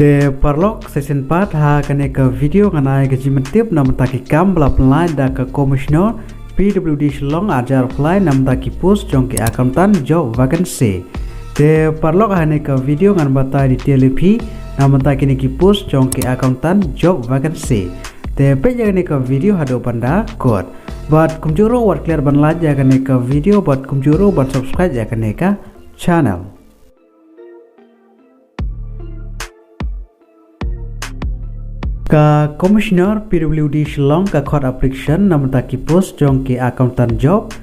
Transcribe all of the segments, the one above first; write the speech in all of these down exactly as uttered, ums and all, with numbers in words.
Te paralok, sa shisien pat ha kane ka video ngan ai ka jingmyntip na bynta ki kam ba la pynlait da ka Commissioner P W D Shillong ar hajar arphew lai na bynta ki post jong ki accountant job vacancy. Te paralok, ha kane ka video ngan batai detail ïa phi na bynta kine ki post jong ki accountant job vacancy. Te peit ïa kane ka video haduh ban da kut. Bad kumjuh ruh wat klet ban like ïa kane ka video bad kumjuh ruh ban subscribe ïa kane ka channel. Ka Commissioner P W D Shillong ka khot application na bynta ki post jong ki accountant job,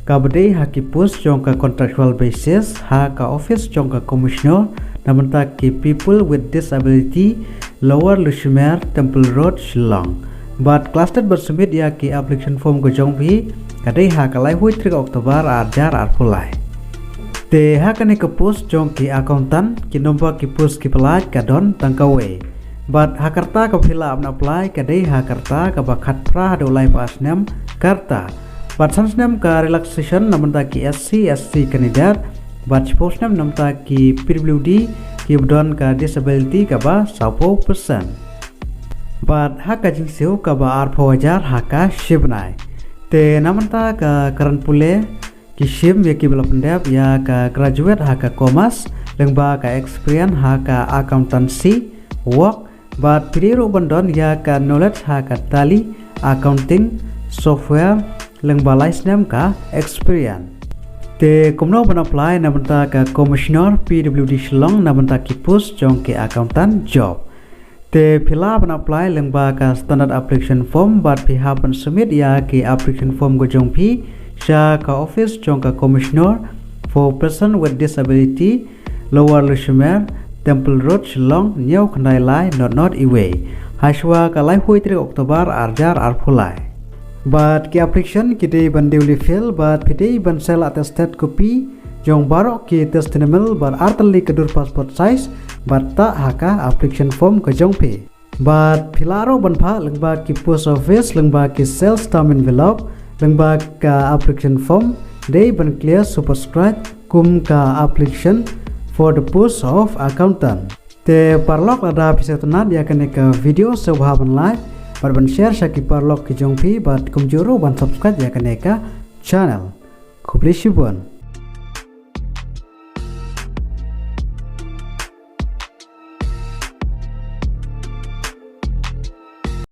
kaba dei ha ki post jong ka contractual basis ha ka office jong ka Commissioner na bynta ki people with disability, Lower Lushimer, Temple Road, Shillong. Bad ka last date ban submit ïa ki application form ka jong phi ka dei ha ka laiphew tarik October ar hajar arphew lai. Te ha kane ka post jong ki accountant, ki number ki post kiba lait ka don tang kawei. Bad ha ka rta kaba phi lah ban apply ka dei ha ka rta kaba khatphra haduh laiphew ar snem ka rta. Bad san snem ka relaxation na bynta ki S C S T candidate, bad shiphew snem na bynta ki P W D kiba don ka disability kaba sawphew percent. Bad ha ka jingsiew kaba arphew hajar ha ka shibnai. Te na bynta ka kren pule, ki shim ïa kiba la pyndep ïa ka graduate ha ka commerce lyngba ka experience ha ka accountancy work, bad phi dei ruh ban don ïa ka knowledge ha ka tally, accounting software lyngba lai snem ka experience. Te kumno ban apply na bynta ka Commissioner P W D Shillong na bynta ki post jong ki accountant job? Te phi lah ban apply lyngba ka standard application form bad phi hap ban submit ïa ki application form ka jong phi sha ka office jong ka Commissioner for Person with Disability, Lower Lushimer, Temple Road, Shillong, hynñiew khyndai lai not not iwei, ha shuwa ka laiphew tarik October ar hajar arphew lai. Bad ki application ki dei ban duly fill bad phi dei ban sel attested copy jong baroh ki testimonial bad artylli ka dur passport size bad tah ha ka application form ka jong phi. Bad phi lah ruh ban phah lyngba ki post office lyngba ki sealed stamp envelope lyngba ka application form, dei ban clear superscribe kum ka application for the post of accountant. Te paralok, lada phi sngewtynnat ïa kane ka video, sngewbha ban like bad ban share sha ki paralok ki jong phi bad kumjuh ruh ban subscribe ïa kane ka channel. Khublei shibun.